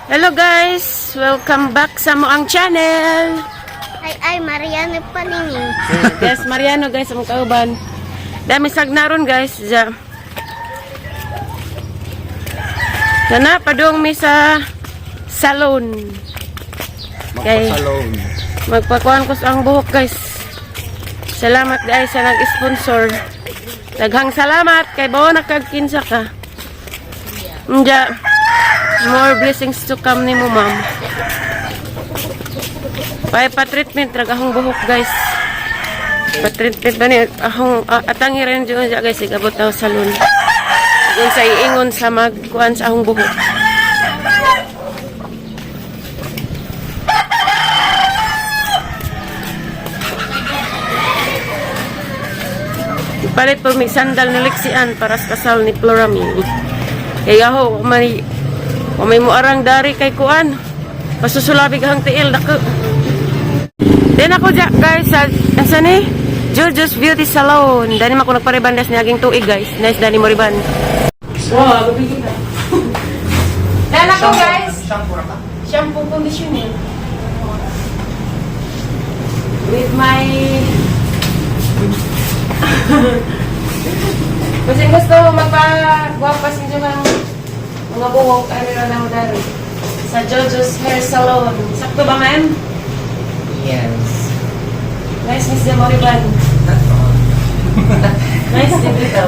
Hello guys! Welcome back sa moang channel! Ay, ay, Mariano Palingin. Guys, Mariano guys, among kauban. Dami sagnaron guys. Ja. Sana padung mi sa salon. Kay Magpasalon. Magpakuan ko sa ang buhok guys. Salamat guys sa nag-sponsor. Daghang salamat kay bawa nakagkinsa ka. Nja. More blessings to come nimo, ma'am. Pay pa-treatment rag akong buhok guys. Pa-treatment ba ni akong atangi rin dyan dyan, guys, igabot na sa salon. Ingon sa iingon sa magkuan sa akong buhok. Ipalit po may sandal ni Lexian para sa kasal ni Florami. Kaya ho, may muarang dari kay kuan. Pasusulabig ang tiil dako. Then ako ja guys sa asa ni? Jojo's Beauty Salon. Dani man ko nagparibandas ni aging tuig guys. Nice dani mo riban. Wow, gabigi ka. Dan ako guys. Shampoo ra ka? Shampoo conditioner. With my kasi gusto mo magpa-gwapa sa inyo ng mga buhok, ano na lang dari. Sa Jojo's Hair Salon. Sakto ba, ma'am? Yes. Nice, Miss Demoriban. That's all. Nice din dito.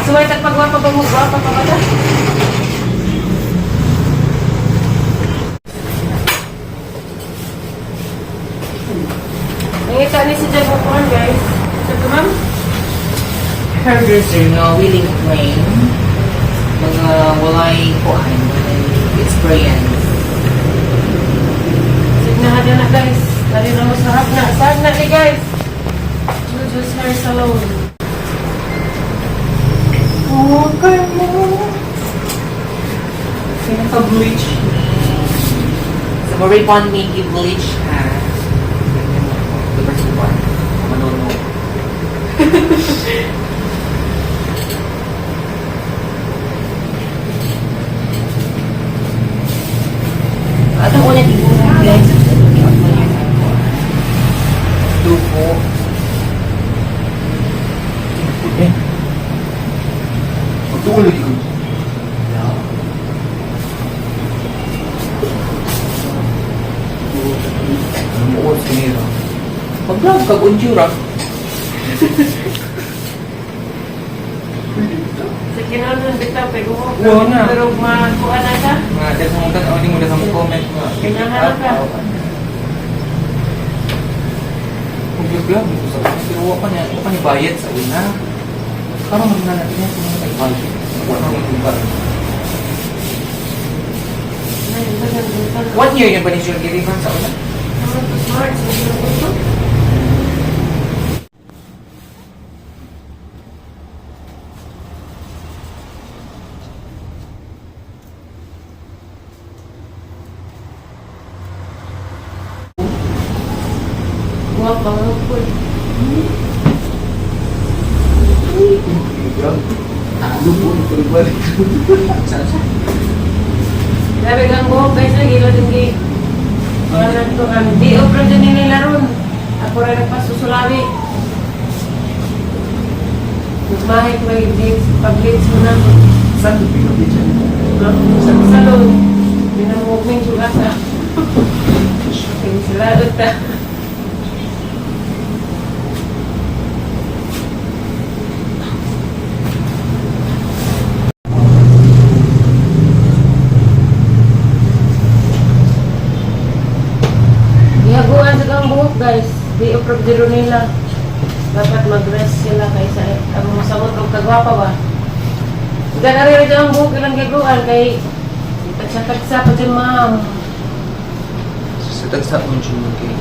Suway tagpagwapa ba mo? Gwapa pa ba ta? Nangita ni si Jack Bukuan, guys. Sakto, ma'am? Hairdresser nga willing train mga walay kuan, walay experience. Signahan na guys. Dali na mo sa hagna. Sa hagna ni guys. Juju's Hair Salon. Okay mo. Pinaka-bleach ni sa so, ribbon may bleach ha. Super super. Manuno. At ang una tignan guys, dugo. Eh. Magtuol lagi ko. Ano mo oras kanina? Mag-vlog kag unjura. Sa kinanon bitaw kay gumo. Oo na. Pero makuha na ka. Mga daghang tan-aw ni mo, daghang comment nga. Kailangan ka. Mag-vlog mo sa una, pero wa pa niya, wa pa ni bayad sa una. Karon man na natin yan, kung may bayad. Wa na yung bayad. One year niya ba ni Sir Giriman sa una? Smart. Sa Guwapa nga po. Lupo ni balik. Saan siya? Grabe kang buhok guys, nagilo din gi. Wala na to ang di obra din nila ron. Ako rin nagpasusulabi. Mahit may bleach, pag-bleach mo na. Saan ito pinabit siya? No? Sa salon. Binamuhok yung asa. Sila ta. Gihaguan sa kang buhok guys. Di approve dito nila. Dapat mag-rest sila kaysa ang masamot og kagwapa ba. Ganari rin ang buhok ilang gihaguan kay tagsa-tagsa pa dyan, ma'am. Sa tagsa unjura kay.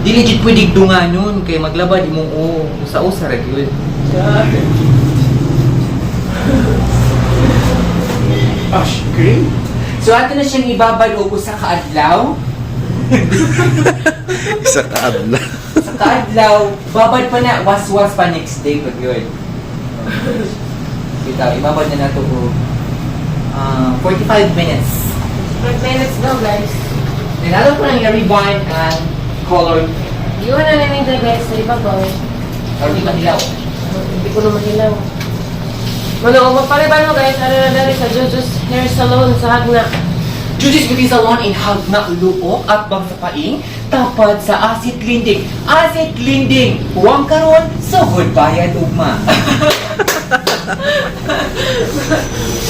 Di legit pwede dunganon kay maglabad imong o usa-usa ra gyud. Ash, green? So ato na siyang ibabad og usa ka adlaw. Isa ka adla. Sa kaadlaw, babad pa na, was-was pa next day pag yun. Kita, ibabad na nato og 45 minutes. 5 minutes daw, guys. Then ato po nang i-rebond ang colored. Iwan na nila, guys, sa ibabaw. Or di ba hilaw? Hindi ko naman hilaw. Mano, kung magpariban mo guys, ano na dali sa Juju's Hair Salon sa Hagna. Juju's Beauty Salon in Hagna, Luok at Bangsapaing, tapad sa Asit Linding. Asit Linding! Huwag karon, sugod bayad ugma.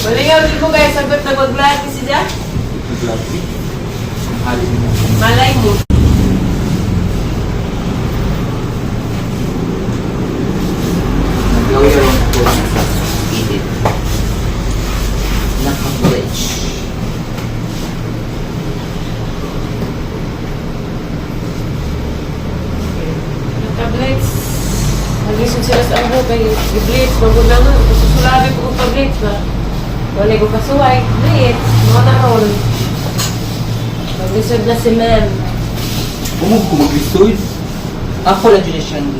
Malingaw din ko guys, sagot na mag-vlog si Jack. Grabe. Ang halin mo. Malay mo. Nag-lawyer ko sa edit. Naka-bleach. Nagka-bleach. Nag-isip sila sa abo kay i-bleach. Bago na nga, susulabi ko kung pa-bleach ba. Wala ko kasuway. Bleach. Mga naroon. Mag-isip na si ma'am. Umog ko mag-research. Ako lang dyan siyang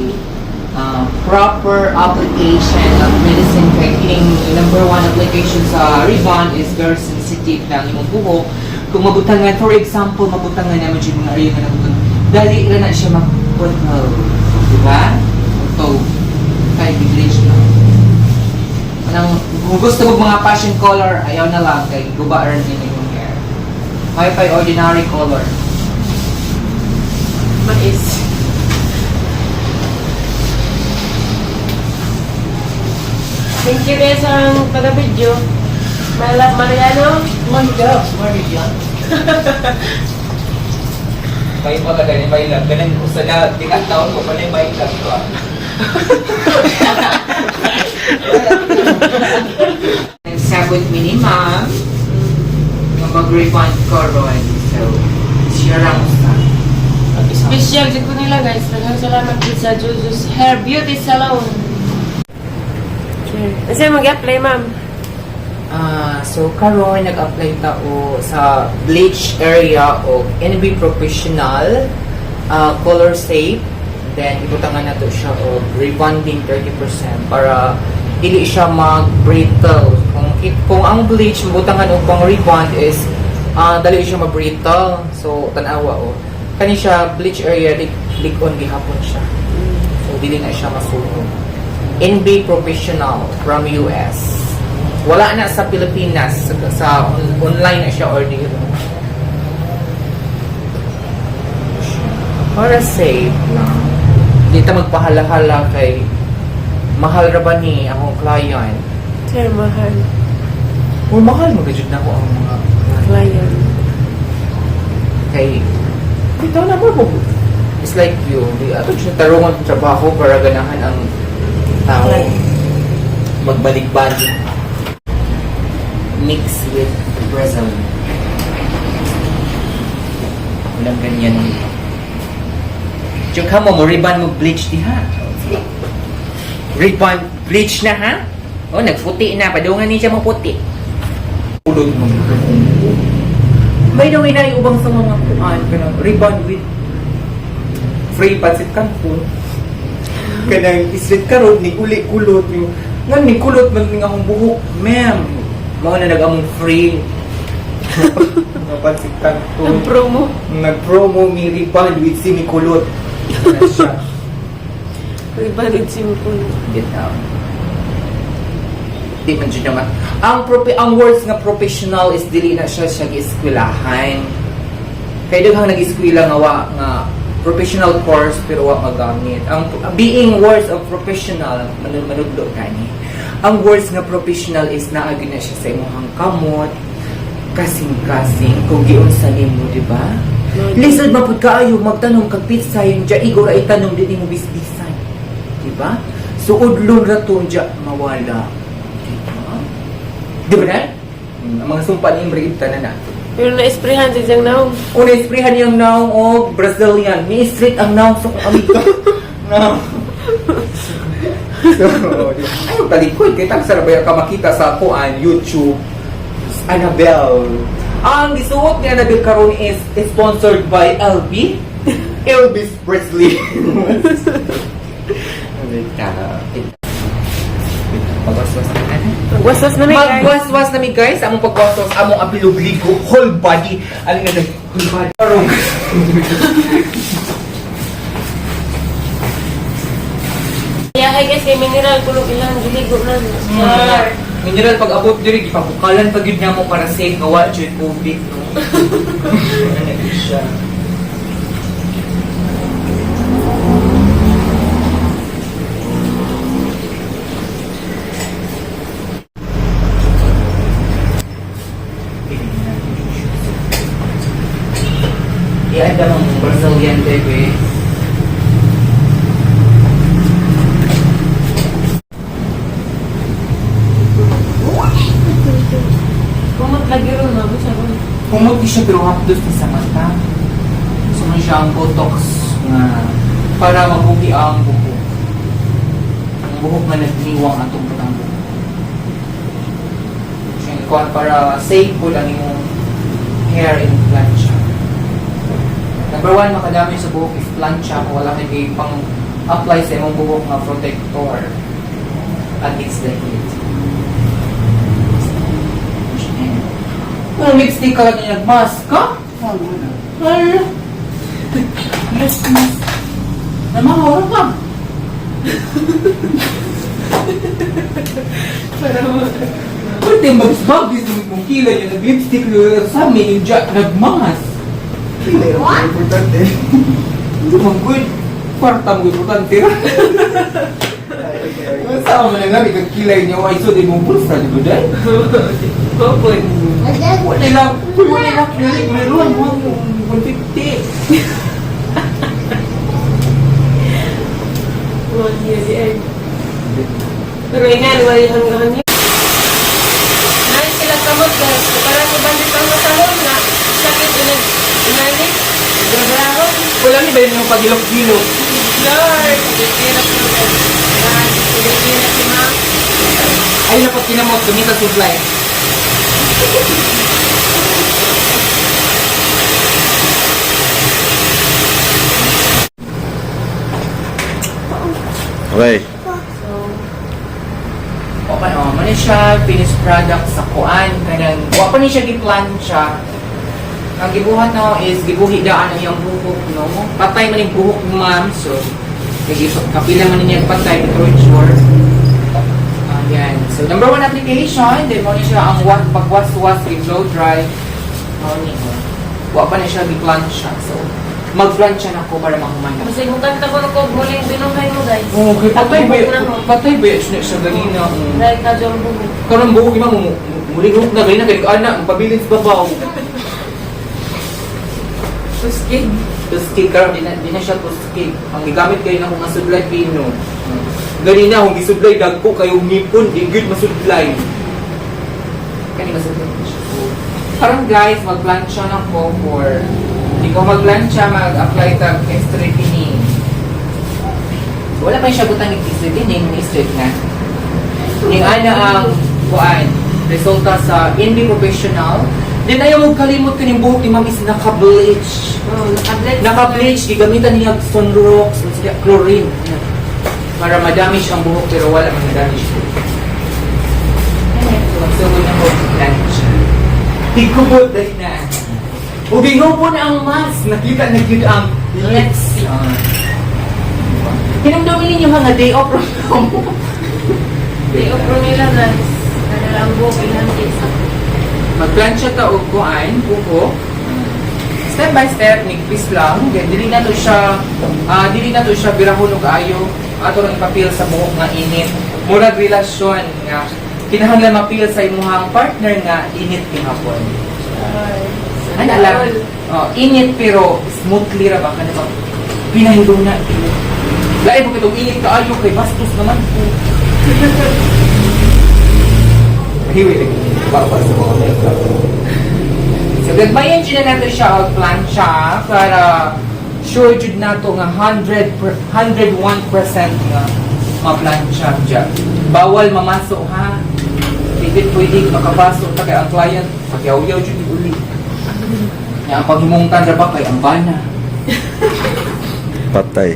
proper application of medicine kay kining number one application sa ribbon is very sensitive na ang imong buhok. Kung mabutangan, for example, mabutangan naman dyan mga area nga nabutang, dali ra na siya magputol. Diba? So, kay bleach na. Anang, kung gusto mo mga passion color, ayaw na lang kay guba rin yun yung hair. May pay ordinary color. Mais. Thank you guys ang pag-video. My love, Mariano. My love, Marian. May pa ka ganyan, may love. Ganun ko sa lahat. Di ka taon ko pala yung may love ko. Sagot mi ni ma'am, nga mag-refund ko ron. So, siya lang sa. Special din ko nila guys. Daghang salamat din sa Juju's Hair Beauty Salon. Kasi mag-apply, ma'am. So karon nag-apply ta o sa bleach area og NB Professional color safe, then ibutangan nato siya og rebonding 30% para dili siya mag brittle. Kung ang bleach butangan og pang rebond is dali siya mag brittle. So tan-awa o kani siya bleach area lig-on gihapon siya, so dili na siya masunog. NB Professional from US. Wala na sa Pilipinas. Sa online na siya order. Para safe lang. Di ta magpahala-hala kay mahal ra ba ni akong client. Sir, mahal. Or mahal magajud na ako ang mga client. Client. Kay bitaw na mo. It's like you. Di ato siya tarungan sa trabaho para ganahan ang tao. Client. Magbalik-balik. Mix with Brazil. Walang ganyan. Joke mo, mo ribbon mo bleach diha. Ribbon bleach na ha? Oh, nagputi na. Padungan ni siya mo puti. Ulod mo. By the way, na ubang sa mga kuan, Kanang ribbon with free pancit canton. Kanang islit karon ni uli kulot ni ngan ni kulot man ning akong buhok, ma'am. Mao na nag-among free. Nga pancit canton. Ang promo. Nag-promo mi ribbon with simi kulot. Na siya. Rebonded simple. Get out. Di man jud naman. Ang words nga professional is dili na siya siya gieskwelahan. Kay daghang nag-eskwela nga wa nga professional course pero wa magamit. Ang being words of professional manudlo kani. Ang words nga professional is naa gyud na siya sa imong kamot, kasing-kasing kung giunsa nimo, di ba? Lisod man pud kaayo magtanom kag pizza yung dya igo ra itanom di nimo bisbisan. Di ba? So udlon ra to dya mawala. Di ba? Di ba na? Ang mga sumpa ni Imre tanan na. Pero na-sprayhan si Jang Naong. Una isprehan niyang naong og Brazilian. Ni street ang naong sa kong amiga. No. So, di ba? Ayaw talikod. Kaya tag sarabaya ka makita sa kuan YouTube. Annabelle. Ang gisuot ni Annabel karon is sponsored by LB. Elvis Presley. Magwaswas na na. Magwaswas na mi, guys. Magwaswas na mi, guys. Among pagwaswas, among abilugligo, whole body. Alin nga whole body. Arong. Kaya ay guys, kay mineral kulog ilang giligo na. Sure. Mineral pag abot diri gipabukalan pag yun namo para safe gawa jud COVID, no. Ano siya? I-add ang Brazilian bebe. Kumot lagi ron, no? Bisa ron. Kumot siya pero hapdos ni sa mata. So man siya ang botox nga para mabuhi ang buhok. Ang buhok nga nagniwang atong batang buhok. Siya ang kuwan para safe po ang imong hair in plancha. Number one, makadami sa buhok is plancha kung wala kay pang apply sa imong buhok nga protector against the heat. Kung lipstick ka lang yung nagmask ka? Hala. Yes, mas. Namahoro ka. Pwede magsbagis ng mong kilay niya, nag-lipstick niya, sa amin yung jack, nagmask. Kilay ra importante. Hindi man good. Kwarta mo importante ra. Saan mo na nga, ikagkilay niya, ay so di mong bulsa, di ba dahil? Popon. Wala lang, wala lang, meron, 150. One year the end. Pero ingan, wala hanggang yun. Nais sila kamot guys. Para sa bandit ang masalon na sakit inag inanit. Grabrahon. Wala ni ba yung pagilok-gilok? Lord, Pilipina po guys. Yan, Pilipina si ma'am. Ay, napag kinamot, kumita supply. Okay. So, Okay, oh, man siya finished product sa kuan kanang wa pa ni siya giplancha. Ang gibuhat no is gibuhi daan ang iyang buhok, no. Patay man yung buhok, ma'am, so kay kapila man niya patay torture. Ayan. So number one application, then mo ni siya ang pagwas-was blow dry. Mao ni oh. Wa pa ni siya giplancha. So magplancha na ko para mahuman na. kasi kung kanta ko na ko, muling binuhay mo guys. Okay, patay ba? Buhok na ko. Patay ba siya siya ganina? Dahil ka dyan buhok. Karon buhok ima mo muli buhok na ganina kay ana pabilis babaw. Tuskig. Tuskig karon di na siya tuskig. Ang gigamit kayo na nga sudlay pino. Ganina kung gisublay dagko kayo ngipon di gyud masudlay. Kani masudlay na siya. Karon guys, magplancha na ko for di ko magplancha mag-apply tag straightening. So, wala pa siya butang straightening, ni straight na. Ning ana ang kuan resulta sa NB professional. Then ayaw mo kalimot kaning buhok ni ma'am is naka-bleach. Oh, naka-bleach. Naka-bleach, gigamitan niya sunrocks, chlorine. Para ma-damage ang buhok pero wala man na-damage. So, magsugod na ko lunch. Higubot dali na. Ug gihubo na ang mask. Nakita na gyud ang lips. Hinumdumin ninyo mga day off from home. Di opro nila guys. Kanila ang buhok ilang kisa. Magplansya ta og kuan, buhok. Step by step, nigpis lang. Then, dili na to siya, dili na to siya birahon og ayo. Ato lang ipapil sa buhok nga init. Murag relasyon nga kinahanglan mapil sa imuhang partner nga init gihapon. Ano alam? Oh, init pero smoothly ra ba kana ba? Pinahidong na init. Lain mo kitong init kaayo kay bastos naman po. Hiwi lagi. Para sa mga makeup. So, gagmayan dyan na natin siya og plancha para sure jud nato nga 101% nga maplansya dyan. Bawal mamaso ha. Hindi pwede makapaso ta kay ang client pagyaw-yaw jud uli. Nya ang paghimungtan ra ba kay ang bana. Patay.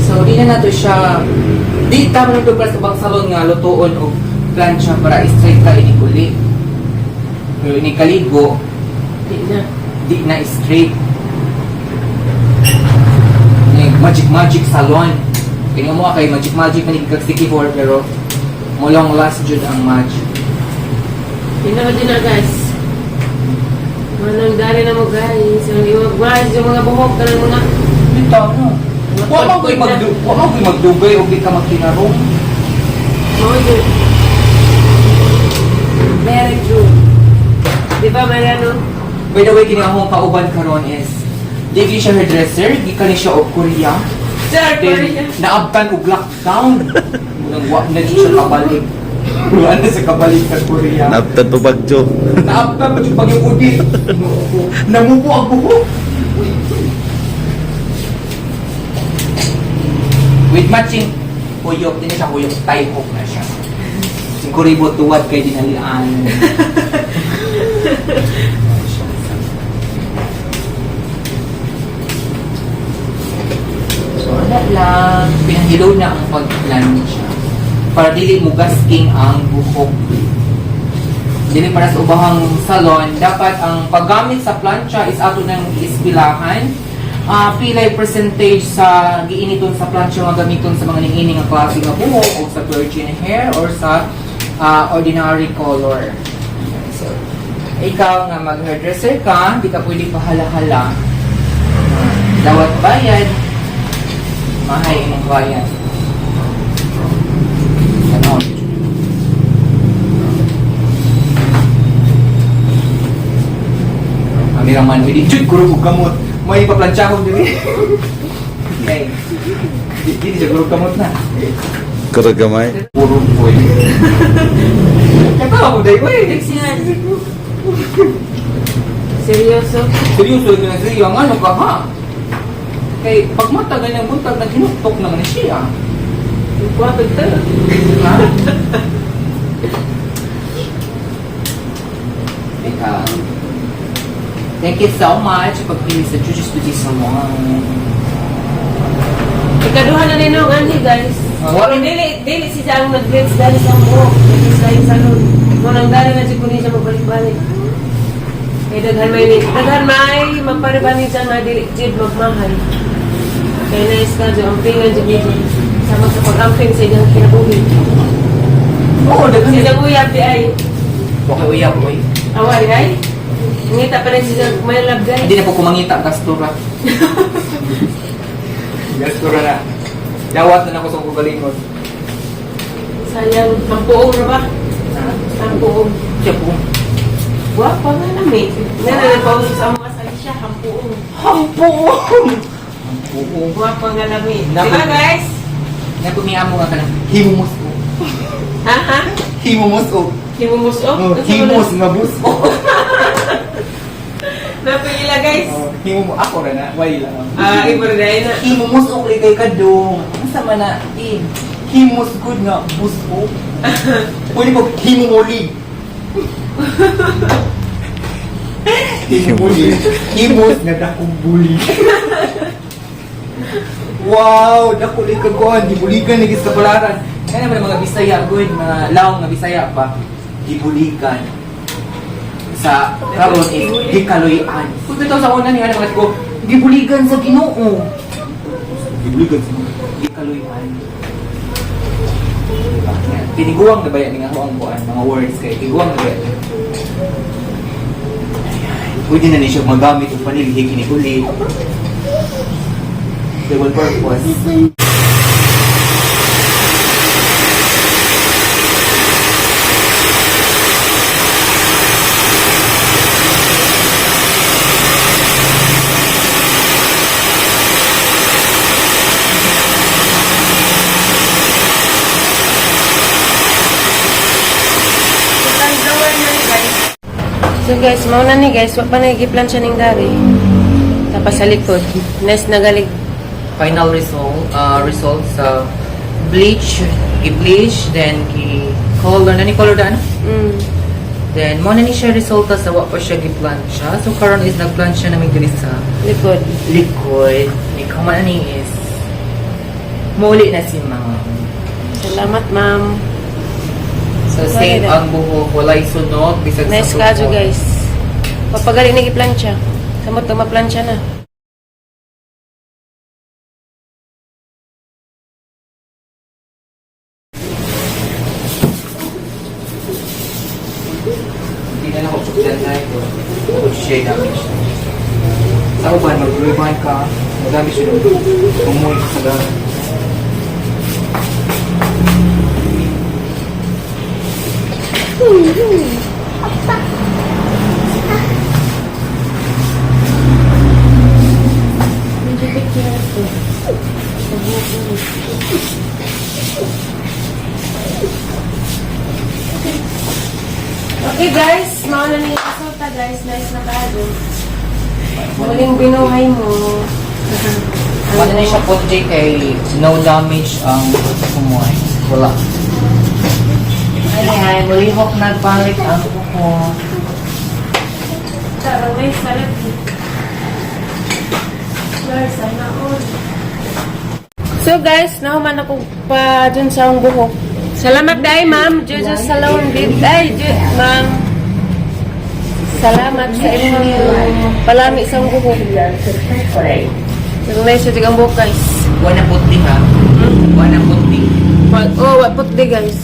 So di na nato siya, di tama na para sa ubang salon nga lutuon og plancha para straight ka inig uli. Pero inig kaligo, Di na. di na straight. Ni magic magic salon. Kaya mo kay magic magic man kag 64 pero mo long last jud ang magic. Tinood din na, guys. Manang dari na mo, guys. Ang iwag guys, yung mga buhok kanang mga Bitaw no. Wa man koy magdugay og di ka magkinarong. Mao yun. Very true. Di ba, Mariano? By the way, kini akong kauban karon is di gyud siya hairdresser, gikan ni siya og Korea. Sir, Then, naabtan og lockdown. Nang wa na jud siya kabalik. Wa na siya kabalik sa Korea. Naabtan pa bagyo. Naabtan pa jud pag yung udit. Namubo ang buhok. With matching huyok, din siya huyok, tie hook na siya. Siguro tuwad kay dinalian. So, wala lang. Pinahilo na ang pagplan siya. Para dili mo gasking ang buhok. Dili para sa ubahang salon, dapat ang paggamit sa plancha is ato nang iispilahan. Pilay percentage sa giiniton sa plancha nga gamiton sa mga niini nga klase nga buhok o sa virgin hair or sa ordinary color. So, ikaw nga mag-hairdresser ka, di ka pwede pahala-hala. Dawat bayad, mahay imong client. Ganon. Kameraman, hindi jud guro og gamot. May paplantsa diri. Okay. Di di siya guro gamot na. Kurang gamay. Puro boy. Katawa ko dai oy. Siyan. Seryoso? Seryoso lagi na siya ang ano ka ha? Kay pag mata ganyang buntag naghinuktok naman ni siya. Yung kwato to. Ha? Teka. Thank you so much pagpili sa Juju's Beauty Salon. Ikaduha na nino ang anhi, guys. Ah, wala. Dili, dili siya ang nag-blitz dali sa buhok. Dili sa yung salon. Manang dali na siya kunin siya magbalik-balik. Kay daghan may maparibanin siya nga dili jud magmahal. Kay nice ka jud ang pingan jud dito. Sama sa pag-amping sa iyang kinabuhi. Oo, daghan. Si Jang uyab di ay. Okay, uyab, oy. Awa di ay. Ngita pa rin si Jang may love, guys. Hindi na po kumangita, gastura. Gastura na. Dawat na ako sa kugalingon. Sayang, ang puong ra ba? Ha? Ang puong. Siya po. Gwapa nga nami. Nga na nagpauso sa mga sa siya, hampuong. Hampuong! Hampuong. Gwapa nga nami. Di Naku. ba, guys? Nagumiamo nga ka ng himumos o. Ha ha? Himumos o. Himumus o? Oh, himos nga bus o. Napila, guys. Oh, himumos ako ra na, why lang. Ah, iba rin na. Himumos o kay kay kadong. Asa man na in. Himos good nga bus o. Pwede mo himumuli. Himumuli. Himos nga dakong buli. Wow, dako lay kaguan, gibuligan lagi sa Kapularan. Kaya naman ang mga Bisaya, good, mga laong nga Bisaya pa, gibuligan. Sa karon is gikaloy-an. Kung bitaw sa una niya mga tigo, gibuligan sa Ginoo. Gibuligan sa Gikaloy-an. Diba? Yan. Tiniguang na ba yan? Nga ang buwan, mga words kay tiguang na ba yan? Ayan. Pwede na ni siya magamit og panilhi kini uli. Double purpose. So guys, mauna ni guys, wa pa na giplan siya ning dari. Tapos sa likod, next nagalig. Final result sa bleach, gi-bleach, then gi-color, na ni color daan? Then, mo na ni siya resulta sa wa pa siya gi-plancha. So, karon is nagplancha namin diri sa Likod. likod. Ni man ni is Muli na si ma'am. Salamat, ma'am. So, same Wala. ang buhok. Walay sunog. Bisag Nice sa kadyo, tukod. guys. Papagaling na giplansya. Samot na maplansya na. Hindi na lang ako sukdan na ito. Ako siya damage. Sa uban, mag-rewind ka. Madami siya. Umuwi ka sa gamit. Okay guys, mauna na yung resulta guys. Nice na kayo. Muling binuhay mo. Wala na siya po, Jay, kay no damage ang kumuhay. Wala. Ay, ay, mulihok nagbalik ang buhok. Tara, may salat. Lord, sana all. So guys, nahuman ako pa dun sa akong buhok. Salamat dahil ma'am, Jojo Salon. Ay, ma'am. Salamat sa inyong palami sa akong buhok. Pero nice yung ang buhok guys. Wala puti ha? Wala puti. Oh, what put di guys.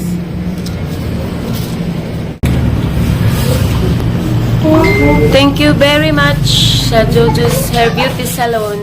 Thank you very much sa Jojo's Hair Beauty Salon.